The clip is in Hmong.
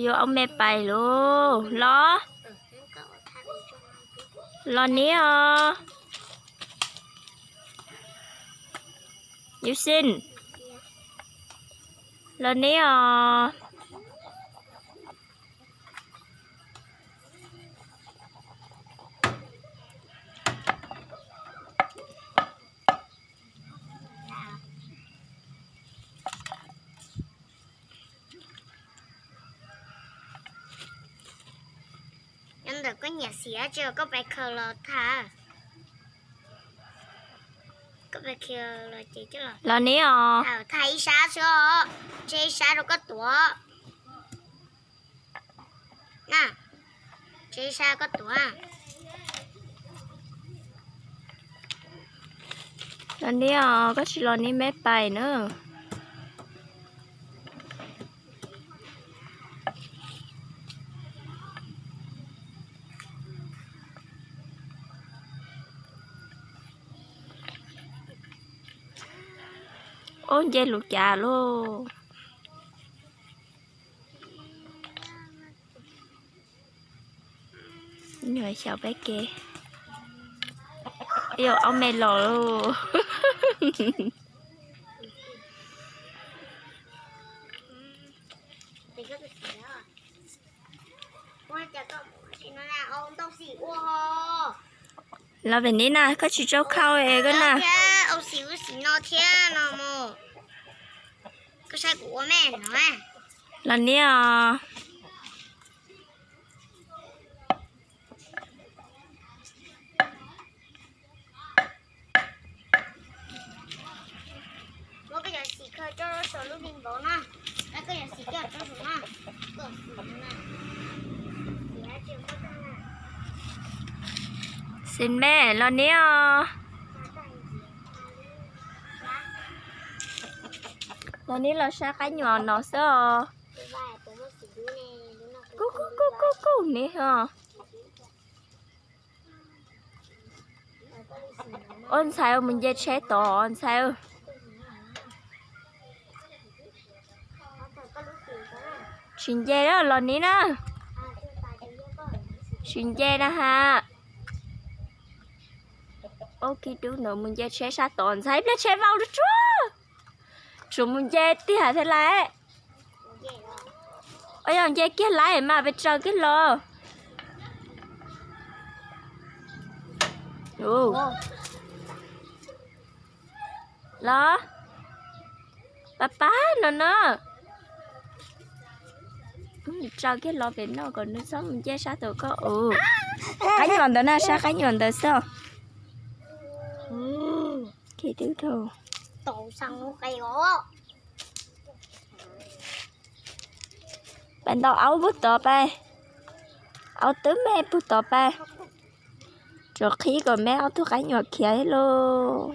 Yuav ob me pais lauj. Los, los niv os. Yuv Xim, los niv os. Nyob ntawm koj nyiam xim dab tsi koj pais khaws los tham. Koj pais khaws los ces coj los. Los niv os. Tham ib sab xwb os, tseg ib sab rau koj tuav. Na, tseg ib sab koj tuav. Los niv os, koj tsis los niv me pais na. Ub, nce lus cas lauj. Nyuam xyaum peb ke. Yog ob me los lauj. Los pem niv na, koj tsis tso khau es koj na. Thiab au xim ub xim no thiab no mus. Koj saib kuv ua me no. Los niv os. Xim me, los niv os. Los niv los saib qaib nyuam no xwb os. Kub kub kub kub kub niv os. Ua ntxhais mus nce tsheb tod ntxhais. Tsis nce los niv na. Tsis nce na ha. Ua kiag dub ntawd mus nce tsheb sab tod ntxhais, ib pliag tsheb vau rua tsuag. Tsuas mus nce tiag thiab lawm. Ua yog nce kiag lawm mas pes tsawg kiag los. Los, pab pab no no. Tso kiag los pem no kom nws txhob mus nce sab tod koj. Qaib nyuam ntawd na, sab qaib nyuam ntawd xwb. Pais ntaus aub puag tod pais. Aub twb me puag tod pais. Tsuas qhib kom me ob tug qaib nyuam khiav thiab lauj.